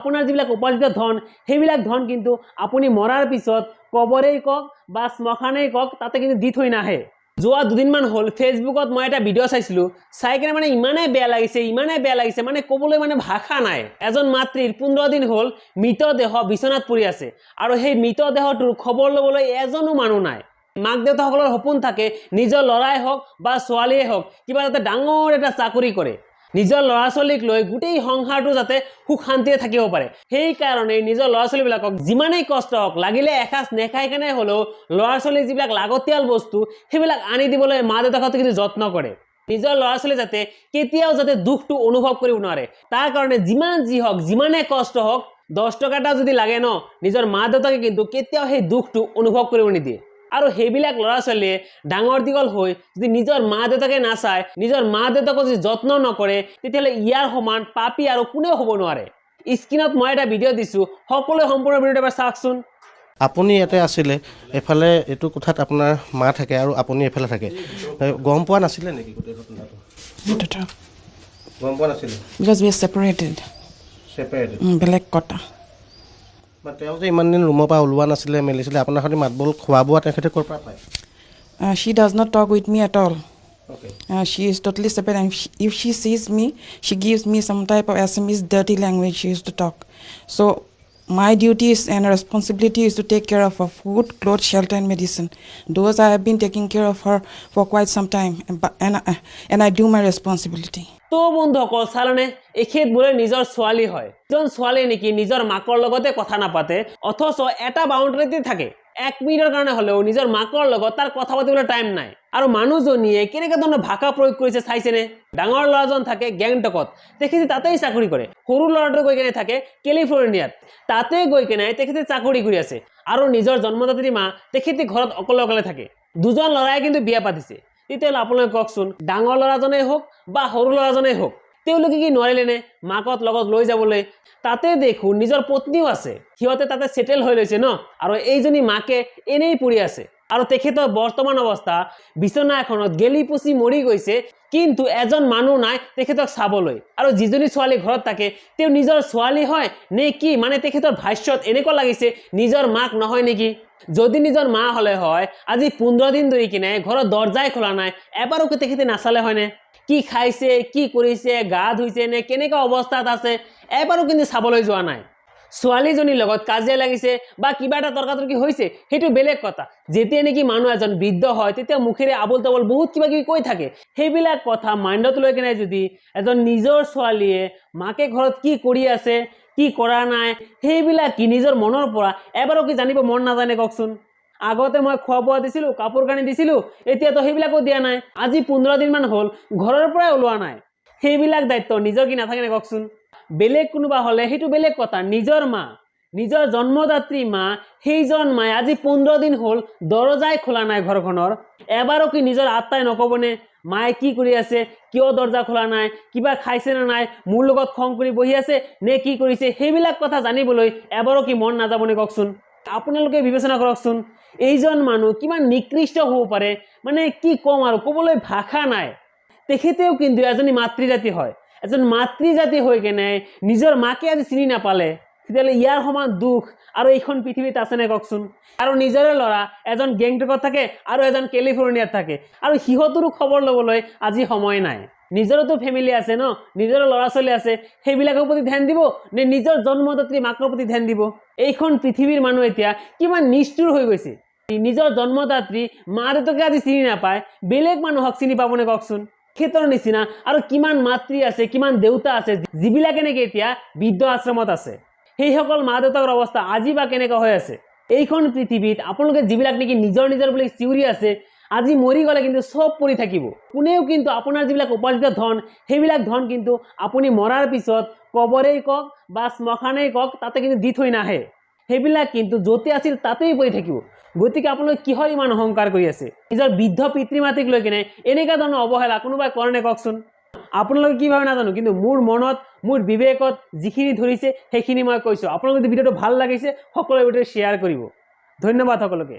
আপোনাৰ যিবিলাক উপাৰ্জিত ধন, সেইবিলাক ধন কিন্তু আপুনি মৰাৰ পিছত কবৰেই কওক বা শ্মশানেই কওক, তাতে কিন্তু দি থৈ নাহে। যোৱা দুদিনমান হ'ল, ফেচবুকত মই এটা ভিডিঅ' চাইছিলোঁ। চাই কিনে মানে ইমানেই বেয়া লাগিছে, ইমানেই বেয়া লাগিছে, মানে ক'বলৈ মানে ভাষা নাই। এজন মাতৃৰ 15 দিন হ'ল, মৃতদেহ বিচনাত পৰি আছে আৰু সেই মৃতদেহটোৰ খবৰ ল'বলৈ এজনো মানুহ নাই। মাক দেউতাকসকলৰ সপোন থাকে, নিজৰ ল'ৰাই হওক বা ছোৱালীয়ে হওক, কিবা যাতে ডাঙৰ এটা চাকৰি কৰে, নিজৰ ল'ৰা ছোৱালীক লৈ গোটেই সংসাৰটো যাতে সুখ শান্তিৰে থাকিব পাৰে। সেইকাৰণে নিজৰ ল'ৰা ছোৱালীবিলাকক যিমানেই কষ্ট হওক, লাগিলে এসাঁজ নেখাই কেনে হ'লেও ল'ৰা ছোৱালীৰ যিবিলাক লাগতিয়াল বস্তু, সেইবিলাক আনি দিবলৈ মা দেউতাকহঁতে কিন্তু যত্ন কৰে। নিজৰ ল'ৰা ছোৱালী যাতে কেতিয়াও যাতে দুখটো অনুভৱ কৰিব নোৱাৰে, তাৰ কাৰণে যিমান যি হওক, যিমানে কষ্ট হওক, 10 টকা এটা যদি লাগে ন, নিজৰ মা দেউতাকে কিন্তু কেতিয়াও সেই দুখটো অনুভৱ কৰিব নিদিয়ে। আৰু সেইবিলাক ল'ৰা ছোৱালীয়ে ডাঙৰ দীঘল হৈ যদি নিজৰ মা দেউতাকে নাচায়, নিজৰ মা দেউতাকক যদি যত্ন নকৰে, তেতিয়াহ'লে ইয়াৰ সমান পাপী আৰু কোনেও হ'ব নোৱাৰে। স্ক্ৰীণত মই এটা ভিডিঅ' দিছোঁ, সকলোৱে সম্পূৰ্ণ ভিডিঅ'টো এবাৰ চাওকচোন। আপুনি ইয়াতে আছিলে, এইফালে এইটো কোঠাত আপোনাৰ মা থাকে আৰু আপুনি এইফালে থাকে। গম পোৱা নাছিলে নেকি গোটেই ঘটনাটো? সেইটোতো। গম পোৱা নাছিলে? Because we are separated. Separate. বেলেগ কথা। মানে তেওঁ যে ইমান দিন ৰুমৰ পৰা ওলোৱা নাছিলে, মেলিছিলে, আপোনাৰ সৈতে মাত বোল, খোৱা বোৱা তেখেতে ক'ৰ পৰা পায়? She does not talk with me at all. She is totally separate, and if she sees me, she gives me some type of Assamese dirty language she used to talk. So my duty is and responsibility is to take care of her food, clothes, shelter, and medicine. Those I have been taking care of her for quite some time, and, but- and, I- and I do my responsibility. তো বন্ধুসকল, চালানে? এখেত বোলে নিজৰ ছোৱালী হয়, এজন ছোৱালী নেকি নিজৰ মাকৰ লগতে কথা নাপাতে, অথচ এটা বাউণ্ডাৰীতে থাকে। এক মিনিটৰ কাৰণে হ'লেও নিজৰ মাকৰ লগত তাৰ কথা পাতিবলৈ টাইম নাই। আৰু মানুহজনীয়ে কেনেকুৱা ধৰণৰ ভাষা প্ৰয়োগ কৰিছে চাইছেনে? ডাঙৰ ল'ৰাজন থাকে গেংটকত, তেখেতে তাতেই চাকৰি কৰে। সৰু ল'ৰাটো গৈ কেনে থাকে কেলিফৰ্ণিয়াত, তাতে গৈ কেনে তেখেতে চাকৰি কৰি আছে। আৰু নিজৰ জন্মদাত্ৰী মা তেখেতে ঘৰত অকলে অকলে থাকে। দুজন ল'ৰাই কিন্তু বিয়া পাতিছে। তেতিয়াহ'লে আপোনালোকে কওকচোন, ডাঙৰ ল'ৰাজনেই হওক বা সৰু ল'ৰাজনেই হওক, তেওঁলোকে কি নোৱাৰিলেনে মাকক লগত লৈ যাবলৈ? তাতে দেখোন নিজৰ পত্নীও আছে, সিহঁতে তাতে ছেটেল হৈ লৈছে ন। আৰু এইজনী মাকে এনেই পৰি আছে আৰু তেখেতৰ বৰ্তমান অৱস্থা বিচনা এখনত গেলি পচি মৰি গৈছে, কিন্তু এজন মানুহ নাই তেখেতক চাবলৈ। আৰু যিজনী ছোৱালী ঘৰত থাকে, তেওঁ নিজৰ ছোৱালী হয় নে কি? মানে তেখেতৰ ভাষ্যত এনেকুৱা লাগিছে নিজৰ মাক নহয় নেকি। যদি নিজৰ মা হ'লে হয়, আজি 15 দিন ধৰি কিনে ঘৰৰ দৰ্জাই খোলা নাই, এবাৰো কি তেখেতে নাচালে হয়নে? কি খাইছে, কি কৰিছে, গা ধুইছে নে, কেনেকুৱা অৱস্থাত আছে, এবাৰো কিন্তু চাবলৈ যোৱা নাই। ছোৱালীজনীৰ লগত কাজিয়া লাগিছে বা কিবা এটা তৰ্কাতৰ্কি হৈছে, সেইটো বেলেগ কথা। যেতিয়া নেকি মানুহ এজন বৃদ্ধ হয়, তেতিয়া মুখেৰে আবোল তাবোল বহুত কিবা কিবি কৈ থাকে। সেইবিলাক কথা মাইণ্ডত লৈ কেনে যদি এজন নিজৰ ছোৱালীয়ে মাকে ঘৰত কি কৰি আছে, কি কৰা নাই, সেইবিলাক কি নিজৰ মনৰ পৰা এবাৰো কি জানিব মন নাযায়নে কওকচোন? আগতে মই খোৱা বোৱা দিছিলোঁ, কাপোৰ কানি দিছিলোঁ, এতিয়াতো সেইবিলাকো দিয়া নাই। আজি 15 দিনমান হ'ল, ঘৰৰ পৰাই ওলোৱা নাই। সেইবিলাক দায়িত্ব নিজৰ কি নাথাকেনে কওকচোন? বেলেগ কোনোবা হ'লে সেইটো বেলেগ কথা। নিজৰ মা, নিজৰ জন্মদাত্ৰী মা, সেইজন মায়ে আজি 15 দিন হ'ল দৰজাই খোলা নাই ঘৰখনৰ। এবাৰো কি নিজৰ আত্মাই নক'বনে, মায়ে কি কৰি আছে, কিয় দৰ্জা খোলা নাই, কিবা খাইছে নে নাই, মোৰ লগত খং কৰি বহি আছে নে কি কৰিছে? সেইবিলাক কথা জানিবলৈ এবাৰো কি মন নাযাবনে কওকচোন? আপোনালোকে বিবেচনা কৰকচোন, এইজন মানুহ কিমান নিকৃষ্ট হ'ব পাৰে। মানে কি ক'ম আৰু, ক'বলৈ ভাষা নাই। তেখেতেও কিন্তু এজনী মাতৃজাতি হয়। এজন মাতৃজাতি হৈ কেনে নিজৰ মাকে আজি চিনি নাপালে, তেতিয়াহ'লে ইয়াৰ সমান দুখ আৰু এইখন পৃথিৱীত আছেনে কওকচোন? আৰু নিজৰে ল'ৰা এজন গেংটকত থাকে আৰু এজন কেলিফৰ্ণিয়াত থাকে আৰু সিহঁতৰো খবৰ ল'বলৈ আজি সময় নাই। নিজৰোতো ফেমিলি আছে ন, নিজৰো ল'ৰা ছোৱালী আছে। সেইবিলাকৰ প্ৰতি ধ্যান দিব নে নিজৰ জন্মদাত্ৰী মাকৰ প্ৰতি ধ্যান দিব? এইখন পৃথিৱীৰ মানুহ এতিয়া কিমান নিষ্ঠুৰ হৈ গৈছে। নিজৰ জন্মদাত্ৰী মা দেউতাকে আজি চিনি নাপায়, বেলেগ মানুহক চিনি পাবনে কওকচোন? তেখেতৰ নিচিনা আৰু কিমান মাতৃ আছে, কিমান দেউতা আছে, যিবিলাকে নেকি এতিয়া বৃদ্ধ আশ্ৰমত আছে। সেইসকল মা দেউতাকৰ অৱস্থা আজি বা কেনেকুৱা হৈ আছে। এইখন পৃথিৱীত আপোনালোকে যিবিলাক নেকি নিজৰ নিজৰ বুলি চিঞৰি আছে, আজি মৰি গ'লে কিন্তু চব পৰি থাকিব। কোনেও কিন্তু আপোনাৰ যিবিলাক উপাৰ্জিত ধন, সেইবিলাক ধন কিন্তু আপুনি মৰাৰ পিছত কবৰেই কওক বা শ্মশানেই কওক, তাতে কিন্তু দি থৈ নাহে। সেইবিলাক কিন্তু য'তে আছিল তাতেই পৰি থাকিব। গতিকে আপোনালোকে কিহৰ ইমান অহংকাৰ কৰি আছে? নিজৰ বৃদ্ধ পিতৃ মাতৃক লৈ কেনে এনেকুৱা ধৰণৰ অৱহেলা কোনোবাই কৰেনে কওকচোন? আপোনালোকে কি ভাবে নাজানো, কিন্তু মোৰ মনত, মোৰ বিবেকত যিখিনি ধৰিছে, সেইখিনি মই কৈছোঁ। আপোনালোকে যদি ভিডিঅ'টো ভাল লাগিছে, সকলোৰে ভিডিঅ' শ্বেয়াৰ কৰিব। ধন্যবাদ সকলোকে।